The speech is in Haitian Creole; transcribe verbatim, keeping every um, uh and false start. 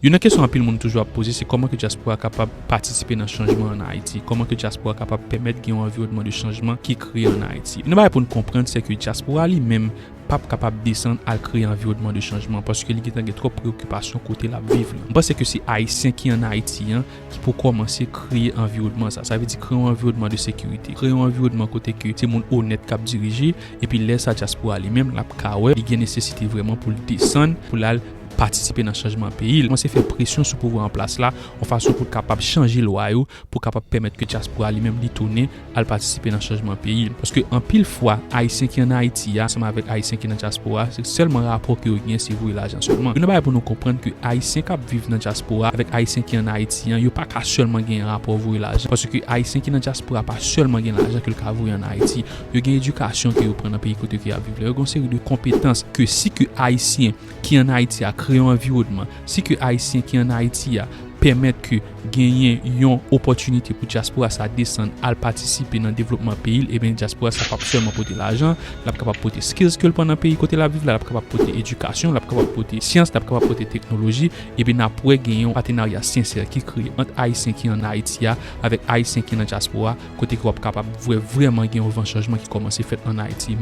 Youn nan kesyon anpil moun toujou ap poze, se kòman ke dyaspora kapab patisipe nan chanjman ann Ayiti? Kòman ke dyaspora kapab pèmèt gen yon anviwònman de chanjman ki kreye ann Ayiti? Youn nan bagay pou n konprann, se ke dyaspora li menm p ap kapab desann al kreye anviwònman de chanjman, paske li gentan gen twòp preyokipasyon kote l ap viv lan. M panse ke se Ayisyen ki ann Ayiti an ki pou kòmanse kreye anviwònman sa. Sa vle di kreye yon anviwònman de sekirite, kreye yon anviwònman kote ke se moun onèt k ap dirije, epi lè sa dyaspora li menm l ap ka wè li gen nesesite vrèman pou l desann, pou l al patisipe nan chanjman peyi l, kòmanse fè presyon sou pouvwa an plas la, yon fason pou l kapab chanje lwa yo, pou kapab pèmèt ke dyaspora li menm li tounen al patisipe nan chanjman peyi l. Paske anpil fwa, Ayisyen ki ann Ayiti a, ansanm avèk Ayisyen ki nan dyaspora, se sèlman rapò ke yo gen, se voye lajan sèlman. Youn nan bagay pou nou konprann ke Ayisyen k ap viv nan dyaspora avèk Ayisyen ki ann Ayiti an, yo pa ka sèlman gen rapò voye lajan. Paske Ayisyen ki nan dyaspora pa sèlman gen lajan ke l ka voye ann Ayiti. Yo gen edikasyon ke yo pran nan peyi kote ke y ap viv la. Yo gen yon seri de konpetans ke si ke Ayisyen ki ann Ayiti a kreye yon anviwònman, si ke Ayisyen ki ann Ayiti a pèmèt ke genyen yon opòtinite pou dyaspora sa desann al patisipe nan devlopman peyi l, ebyen dyaspora sa p ap sèlman pote lajan, l ap kapab pote skills ke l pran nan peyi kote l ap viv la, l ap kapab pote edikasyon, l ap kapab pote syans, l ap kapab pote teknoloji, ebyen n ap wè gen yon patenarya sensè ki kreye ant Ayisyen ki ann Ayiti a avèk Ayisyen ki nan dyaspora, kote ke w ap kapab vwè vrèman gen yon van chanjman ki kòmanse fèt ann Ayiti.